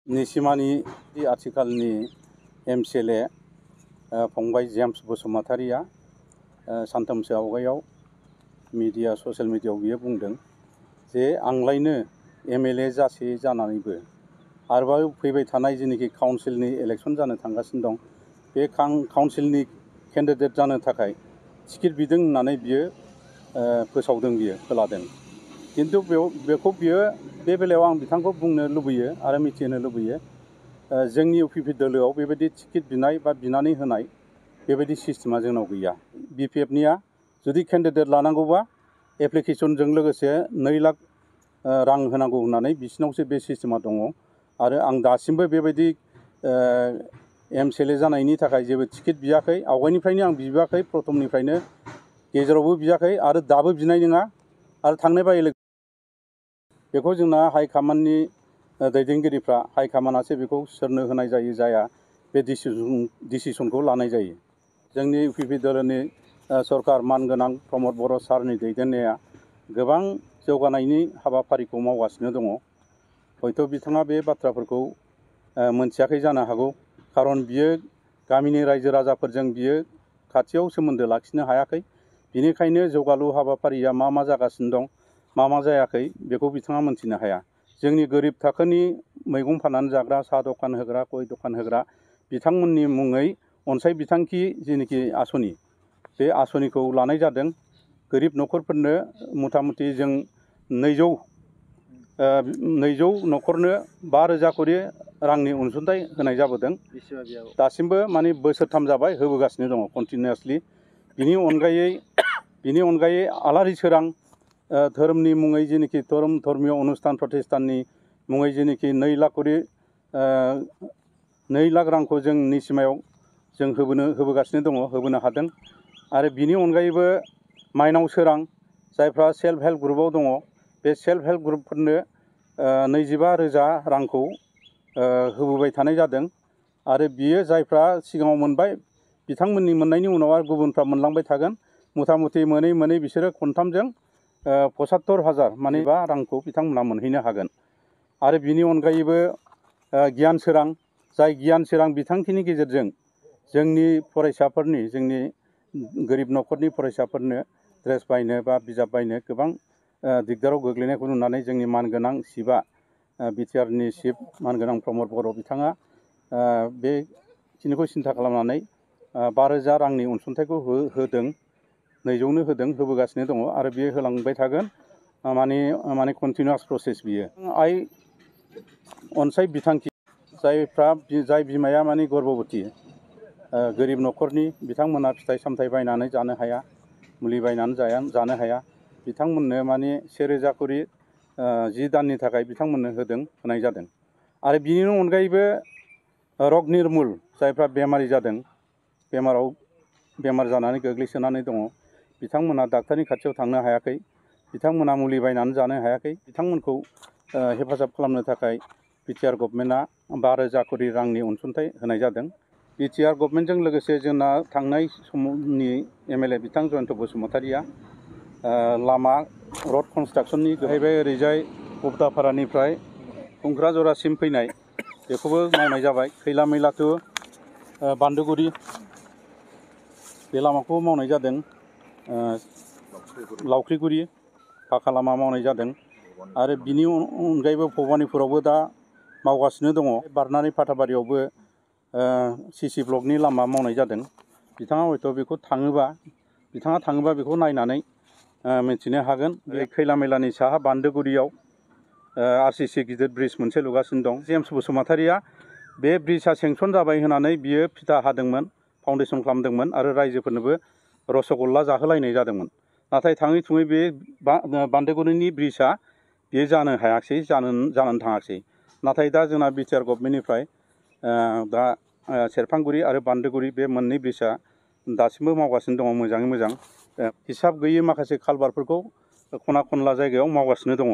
निसिमानि आथिखालनि एमसिएलए फंबाय जेम्स बसुमतारिया सानथामसो आवगायाव ससियेल मिडियायाव बियो बुंदों जे आंलायनो एमएलए जानानैबो आरोबाव फैबाय थानाय जेनेखि काउन्सिलनि इलेक्शन जानो थांगासिनो दं बे काउन्सिलनि केन्डिडेट जानो थाखाय टिकेट बिदों होननानै बियो फोसावदों बियो फोलादों किन्तु बेखौ बियो बे बेलायाव आं बिथांखौ बुंनो लुबैयो आरो मिथिहोनो लुबैयो जोंनि इउपिपि दोलोआव बेबायदि टिकेट बिनाय बा बिनानै होनाय बेबायदि सिस्टेमा जोंनाव गैया। बिपिएफनिया जुदि केन्डिडेट लानांगौबा एप्लिकेशनजों लोगोसे 2 लाख रां होनांगौ होननानै बिसिनावसो बे सिस्टेमा दङ आरो आं दासिमबो बेबायदि एमसिएलए जानायनि थाखाय जेबो टिकेट बियाखै। आवगायनिफ्रायनो आं बिबाखै, प्रथमनिफ्रायनो गेजेरावबो बियाखै आरो दाबो बिनाय नङा आरो थांनाय बाय बेखौ जोंना हाइकमान्डनि दैदेनगिरिफ्रा हाइकमान्डआसो बेखौ सोरनो होनाय जायो जाया बे डिसिसनखौ लानाय जायो। जोंनि इउपिपि दोलोनि सरकार मानगोनां प्रमद बर' सारनि दैदेननाया गोबां जौगानायनि हाबाफारिखौ मावगासिनो दङ। हयथ' बिथाङा बे बाथ्राफोरखौ मोनथियाखै जानो हागौ, खारन बियो गामिनि रायजो राजाफोरजों बियो खाथियाव सोमोन्दो लाखिनो हायाखै। बिनिखायनो जौगालु हाबाफारिया मा जागासिनो दं मा जायाखै बेखौ बिथाङा मोनथिनो हाया। जोंनि गोरिब थाखोनि मैगं फाननानै जाग्रा, साहा दखान होग्रा, गय दखान होग्रा बिथांमोननि मुङै अनसाय बिथांखि जेनेखि आसनि बे आसनिखौ लानाय जादों। गोरिब न'खरफोरनो मथा मथि जों 200 न'खरनो 5,000 करि रांनि अनसुंथाइ होनाय जाबोदों। दासिमबो माने बोसोरथाम जाबाय होबोगासिनो दङ कन्टिनिउसलि। बिनि अनगायै आलारि सोरां धोरोमनि मुङै जेनेखि धर्मीय अनुष्ठान प्रतिष्ठाननि मुङै जेनेखि 2 लाख करि 2 लाख रांखौ जों निसिमायाव जों होबोगासिनो दङ, होबोनो हादों। आरो बिनि अनगायैबो माइनाव सोरां जायफ्रा सेल्फ हेल्प ग्रुपआव दङ बे सेल्फ हेल्प ग्रुपफोरनो 25,000 रांखौ होबोबाय थानाय जादों। आरो बियो जायफ्रा सिगाङाव मोनबाय बिथांमोननि मोननायनि उनाव आरो गुबुनफ्रा मोनलांबाय थागोन। मथा मथि मोनै बिसोरो खनथामजों 75,000 माने 5 रांखौ बिथांमोना मोनहैनो हागोन। आरो बिनि अनगायैबो गियान सोरां, जाय गियान सोरां बिथांखिनि गेजेरजों जोंनि फरायसाफोरनि, जोंनि गोरिब न'खरनि फरायसाफोरनो ड्रेस बायनो बा बिजाब बायनो गोबां दिगदाराव गोग्लैनायखौ नुनानै जोंनि मानगोनां चिफआ बिटिआरनि चिफ मानगोनां प्रमद बर' बिथाङा बेखिनिखौ सिन्था खालामनानै 5,000 रांनि अनसुंथाइखौ होदों। 200नो होदों, होबोगासिनो दङ आरो बियो होलांबाय थागोन। माने कन्टिनिउआस प्रसेस बियो। आइ अनसाय बिथांखि जाय बिमाया माने गर्भबती गोरिब न'खरनि बिथांमोना फिथाइ सामथाइ बायनानै जानो हाया, मुलि बायनानै जानो हाया, बिथांमोननो माने 1,000 करि 10 दाननि थाखाय बिथांमोननो होनाय जादों। आरो बिनि अनगायैबो रग निर्मुल जायफ्रा बेमारि जादों, बेमार जानानै गोग्लैसोनानै दङ, बिथांमोना डाक्टारनि खाथियाव थांनो हायाखै, बिथांमोना मुलि बायनानै जानो हायाखै, बिथांमोनखौ हेफाजाब खालामनो थाखाय बिटिआर गभर्नमेन्टआ 5,000 करि रांनि अनसुंथाइ होनाय जादों। बिटिआर गभर्नमेन्टजों लोगोसे जोंना थांनाय समनि एमएलए बिथां जयन्त बसुमतारिया लामा रड कनस्ट्राक्सननि जाहैबाय ओरैजाय गबदापारानिफ्राय खुंख्राजरासिम फैनाय बेखौबो मावनाय जाबाय। खैला मैला टु बान्दोगुरि बे लामाखौ मावनाय जादों। लावख्रिगुरि पाका लामा मावनाय जादों। आरो बिनि अनगायैबो भबानिपुरावबो दा मावगासिनो दङ। बारनानै फाथाबारियावबो सिसि ब्लकनि लामा मावनाय जादों। बिथाङा हयथ' बेखौ थाङोबा बेखौ नायनानै मिथिनो हागोन। बे खैला मैलानि साहा बान्दोगुरियाव आरसिसि गिदिर ब्रिज मोनसे लुगासिनो दं। जेम्स बसुमतारिया बे ब्रिजआ सेंसन जाबाय होननानै बियो फिथा हादोंमोन, फाउन्डेसन खालामदोंमोन आरो रायजोफोरनोबो रसगल्ला जाहोलायनाय जादोंमोन। नाथाय थाङै थुङै बे बान्दोगुरिनि ब्रिजआ बेयो जानानै थाङाखिसै। नाथाय दा जोंना बिटिआर गभर्नमेन्टनिफ्राय दा सेरफांगुरि आरो बान्दोगुरि बे मोननै ब्रिजआ दासिमबो मावगासिनो दङ मोजाङै मोजां। हिसाब गैयै माखासे कालभारफोरखौ खना खनला जायगायाव मावगासिनो दङ।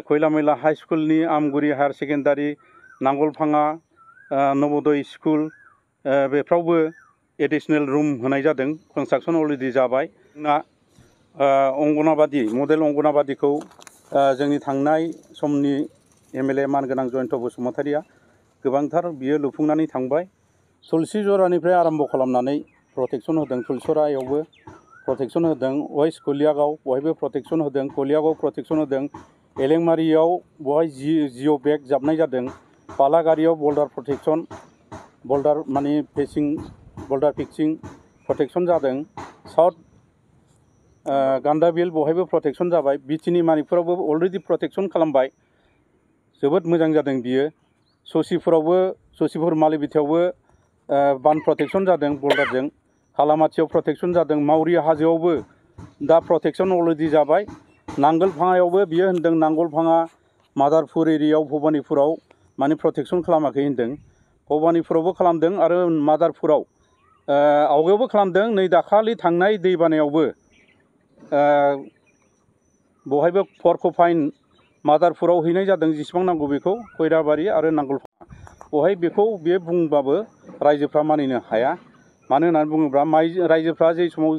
खैला मैला हाइ स्कुलनि आमगुरि हायार सेकेन्डारि, नांगलफाङा नवोदय स्कुल बेफ्रावबो एडिसनेल रुम होनाय जादों। कनस्ट्राक्सन अलरेडि जाबाय। जोंना अंगनाबादि मडेल अंगनाबादिखौ जोंनि थांनाय समनि MLA मानगोनां जयन्त बसुमतारिया गोबांथार बियो लुफुंनानै थांबाय। तुलसि जरानिफ्राय आरम्भ खालामनानै प्रटेक्सन होदों, तुलसरायावबो प्रटेक्सन होदों, वेस्ट कलियागाव बहायबो प्रटेक्सन होदों, कलियागाव प्रटेक्सन होदों, एलेंमारियाव बहाय जिअ' बेग जाबनाय जादों, बालागारियाव बल्डार प्रटेक्सन, बल्डार माने बल्डार फिक्सिं प्रटेक्सन जादों, साउथ गान्दाबिल बहायबो प्रटेक्सन जाबाय, बिटिनि मानिकफोरावबो अलरेडि प्रटेक्सन खालामबाय, जोबोद मोजां जादों बियो। ससिपुर मालिबिथायावबो बान प्रटेक्सन जादों बल्डारजों, खालामाथियाव प्रटेक्सन जादों, मावरि हाजोआवबो दा प्रटेक्सन अलरेडि जाबाय, नांगोलफाङायावबो बियो होनदों नांगोलफाङा मादारपुर एरियायाव भबानिपुराव माने प्रटेक्सन खालामाखै होनदों, भबानिपुरावबो खालामदों आरो मादारपुराव आवगायावबो खालामदों, नै दाखालि थांनाय दैबानायावबो बहायबो फरकफाइन मादारपुराव हैनाय जादों जेसेबां नांगौ बेखौ, खैराबारि आरो नांगोलफाङा बहाय बेखौ बे बुंबाबो रायजोफ्रा मानिनो हाया। मानो होननानै बुङोब्ला रायजोफ्रा जे समाव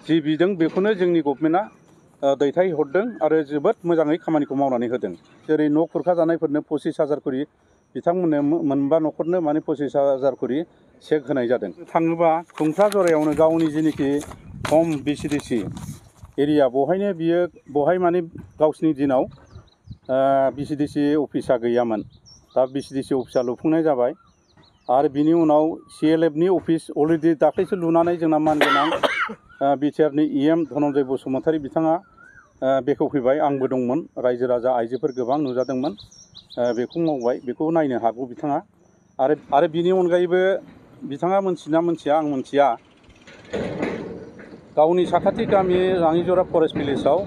जि बिदों बेखौनो जोंनि गभर्नमेन्टआ दैथायहरदों आरो जोबोद मोजाङै खामानिखौ मावनानै होदों। जेरै न' खुरखा जानायफोरनो 25,000 करि, बिथांमोननो मोनबा न'खरनो माने 25,000 करि चेक होनाय जादों। थाङोबा खुंख्राजरायावनो गावनि जेनोखि हम BCDC एरिया बहायनो बियो बहाय माने गावसिनि दिनाव BCDC अफिसा गैयामोन, दा BCDC अफिसा लुफुंनाय जाबाय आरो बिनि उनाव CLFनि अफिस अलरेडि दाख्लैसो लुनानै जोंना मानगोनां बिटिआरनि EM धनन्जय बसुमतारी बिथाङा बेखेवफैबाय। आंबो दंमोन, रायजो राजा आइजोफोर गोबां नुजादोंमोन, बेखौ मावबाय, बेखौ नायनो हागौ बिथाङा। आरो बिनि अनगायैबो बिथाङा मोनथिना मोनथिया आं मोनथिया, गावनि साखाथि गामि राङिजरा फरेस्ट भिलेजाव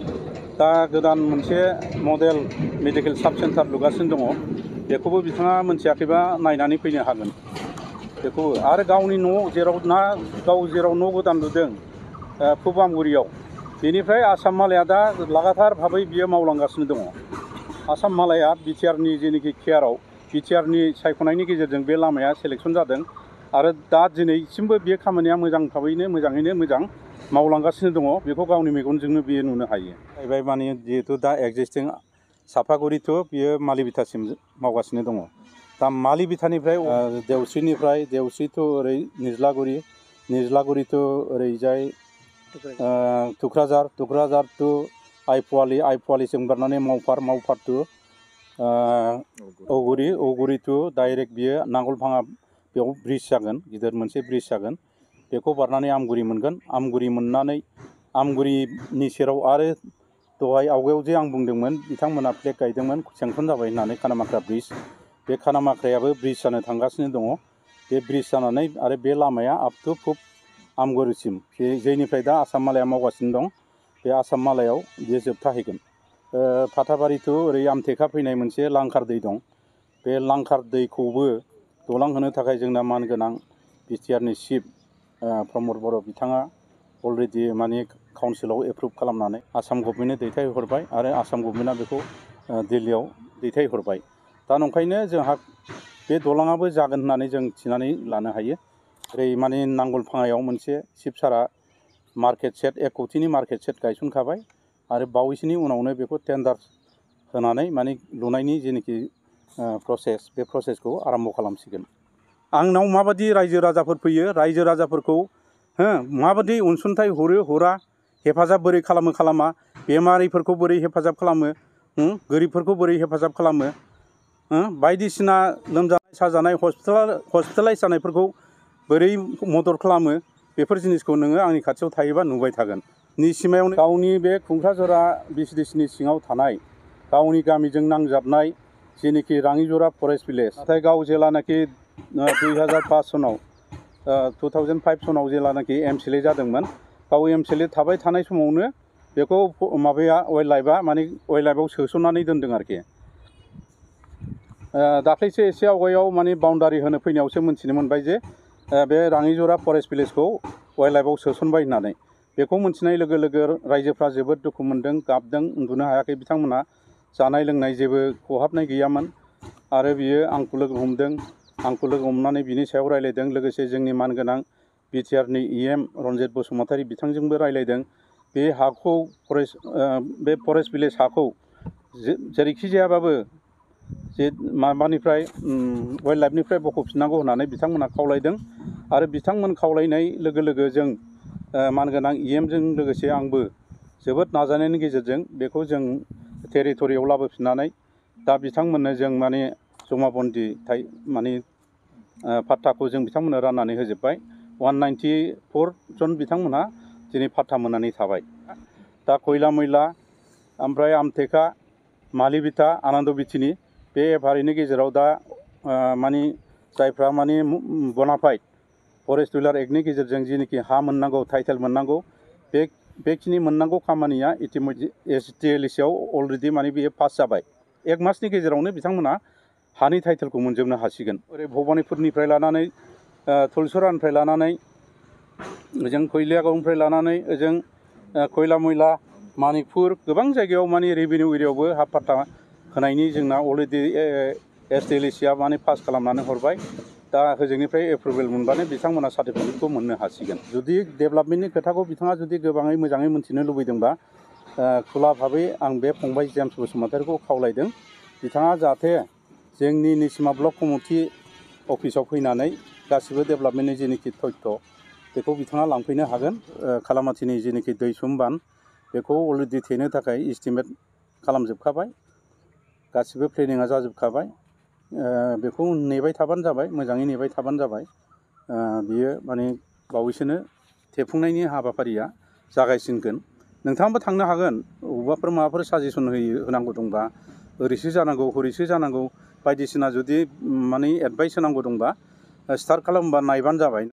दा गोदान मोनसे मडेल मेडिकेल साब सेन्टार लुगासिनो दङ, बेखौबो बिथाङा मोनथियाखैबा नायनानै फैनो हागोन बेखौबो। आरो गावनि न' जेराव न' गोदान लुदों पुब आमगुरियाव, बेनिफ्राय आसाम मालाया दा लागाथार भाबै बियो मावलांगासिनो दङ। आसाम मालाया बिटिआरनि जेनोखि केयाराव बिटिआरनि सायख'नायनि गेजेरजों बे लामाया सेलेक्सन जादों आरो दा दिनैसिमबो बे खामानिया मोजाङैनो मोजां मावलांगासिनो दङ, बेखौ गावनि मेगनजोंनो बियो नुनो हायो। जाहैबाय माने जिहेतु दा एक्जिस्टिं सापागुरि टु बियो मालिबिटासिम मावगासिनो दङ। दा मालिबिटानिफ्राय देवस्रि टु ओरै निज्लागुरि टु ओरैजाय टुक्राझार टु आइपुवालिसिम बारनानै मावफार टु औगुरि टु डाइरेक्ट बियो नांगोलफाङा, बेयाव ब्रिज जागोन, गिदिर मोनसे ब्रिज जागोन, बेखौ बारनानै आमगुरि मोनगोन, आमगुरि मोननानै आमगुरिनि सेराव आरो दहाय आवगायाव जे आं बुंदोंमोन बिथांमोना फ्लेग गायदोंमोन सेंसन जाबाय होननानै खानामाख्रा ब्रिज, बे खानामाख्रायाबो ब्रिज जानो थांगासिनो दङ। बे ब्रिज जानानै आरो बे लामाया आप टु पुब आमगुरिसिम, जेनिफ्राय दा आसाम मालाया मावगासिनो दं, बे आसाम मालायाव बियो जोबथाहैगोन। फाथाबारि टु ओरै आमथेखा फैनाय मोनसे लांखार दै दं, बे लांखार दैखौबो दलां होनो थाखाय जोंना मानगोनां बिटिआरनि चिफ प्रमद बर' बिथाङा अलरेडि माने काउन्सिलाव एप्रुभ खालामनानै आसाम गभर्नमेन्टनो दैथायहरबाय आरो आसाम गभर्नमेन्टआ बेखौ दिल्लीयाव दैथायहरबाय। दा नंखायनो जोंहा बे दलाङाबो जागोन होननानै जों थिनानै लानो हायो। ओरै माने नांगोलफाङायाव मोनसे चिफ सारा मार्केट सेट 1 कौटिनि मार्केट सेट गायसनखाबाय आरो बावैसोनि उनावनो बेखौ टेन्डार होनानै माने लुनायनि जेनोखि प्रसेस, बे प्रसेसखौ आरम्भ खालामसिगोन। आंनाव माबादि रायजो राजाफोर फैयो, रायजो राजाफोरखौ माबादि अनसुंथाइ हरा, हेफाजाब बोरै खालामा, बेमारिफोरखौ बोरै हेफाजाब खालामो, गोरिबफोरखौ बोरै हेफाजाब खालामो, बायदिसिना लोमजानाय साजानाय हस्पिटालाइज जानायफोरखौ बोरै मदद खालामो, बेफोर जिनिसखौ नोङो आंनि खाथियाव थायोबा नुबाय थागोन। निसिमायावनो गावनि बे खुंख्राजरा BCDCनि सिङाव थानाय गावनि गामिजों नांजाबनाय जेनोखि राङिजरा फरेस्ट भिलेज, नाथाय गाव जेलानाखि 2005 सनाव 2005 सनाव जेलानाखि MCLA जादोंमोन, गाव MCLA थाबाय थानाय समावनो बेखौ माबाया वाइल्ड लाइफआव सोसननानै दोनदों आरोखि। दाख्लैसो एसे आवगायाव माने बाउन्डारि होनो फैनायावसो मोनथिनो मोनबाय जे बे राङिजरा फरेस्ट भिलेजखौ वाइल्ड लाइफआव सोसनबाय होननानै। बेखौ मोनथिनाय लोगो लोगो रायजोफ्रा जोबोद दुखु मोनदों, गाबदों, उन्दुनो हायाखै बिथांमोना। जानाय लोंनाय जेबो खहाबनाय गैयामोन आरो बियो आंखौ लोगो हमनानै बिनि सायाव रायलायदों, लोगोसे जोंनि मानगोनां बिटिआरनि EM रन्जित बसुमतारी बिथांजोंबो रायलायदों। बे हाखौ बे फरेस्ट भिलेज हाखौ जेरैखि जायाबाबो जे माबानिफ्राय वाइल्ड लाइफनिफ्राय बख'फिननांगौ होननानै बिथांमोनहा खावलायदों आरो बिथांमोन खावलायनाय लोगो लोगो जों मानगोनां EMजों लोगोसे आंबो जोबोद नाजानायनि गेजेरजों बेखौ जों टेरिटरियाव लाबोफिननानै दा बिथांमोननो जों माने जमाबन्दी माने पाट्टाखौ जों बिथांमोननो राननानै होजोब्बाय 194 जन बिथांमोनहा दिनै पाट्टा मोननानै थाबाय। दा खयला मैला ओमफ्राय आमटेका मालिबिटा आनन्दबिथिनि बे एफआरइनि गेजेराव दा माने जायफ्रा माने बनाफाइड फरेस्ट डिलार एक्टनि गेजेरजों जिनोखि हा मोननांगौ टाइटेल मोननांगौ बेखिनि मोननांगौ खामानिया STLCआव अलरेडि माने बेयो पास जाबाय। 1 मासनि गेजेरावनो बिथांमोना हानि टाइटेलखौ मोनजोबनो हासिगोन। ओरै भबानिपुरनिफ्राय लानानै थुलसुरानिफ्राय लानानै ओजों खयलियागावनिफ्राय लानानै ओजों खयला मैला मानिकपुर गोबां जायगायाव माने रेभिनिउ एरियायावबो हा पाट्टा होनायनि जोंना अलरेडि STLCआ माने पास खालामनानै हरबाय। दा होजोंनिफ्राय एप्रुभेल मोनबानो बिथांमोना सार्टिफिकेटखौ मोननो हासिगोन। जुदि डेभेलपमेन्टनि खोथाखौ बिथाङा जुदि गोबाङै मोजाङै मिन्थिनो लुबैदोंबा खुला भाबै आं बे फंबाय जेम्स बसुमतारिखौ खावलायदों बिथाङा जाहाथे जोंनि निसिमा ब्लक कमिटि अफिसाव फैनानै गासिबो डेभेलपमेन्टनि जेनोखि तथ्य बेखौ बिथाङा लांफैनो हागोन। खालामाथिनि जेनोखि दैसुम बान्ध बेखौ अलरेडि थेनो थाखाय इस्टिमेट खालामजोबखाबाय, गासिबो प्लेनिङा जाजोबखाबाय। बेखौ नेबाय थाबानो जाबाय, मोजाङै नेबाय थाबानो जाबाय। बियो माने बावैसोनो थेफुंनायनि हाबाफारिया जागायसिनगोन। नोंथाङाबो थांनो हागोन, बबेबाफोर माबाफोर साजेसन होनांगौ दंबा ओरैसो जानांगौ हरैसो जानांगौ बायदिसिना जुदि माने एडभाइस होनांगौ दंबा स्टार्ट खालामबा नायबानो जाबाय।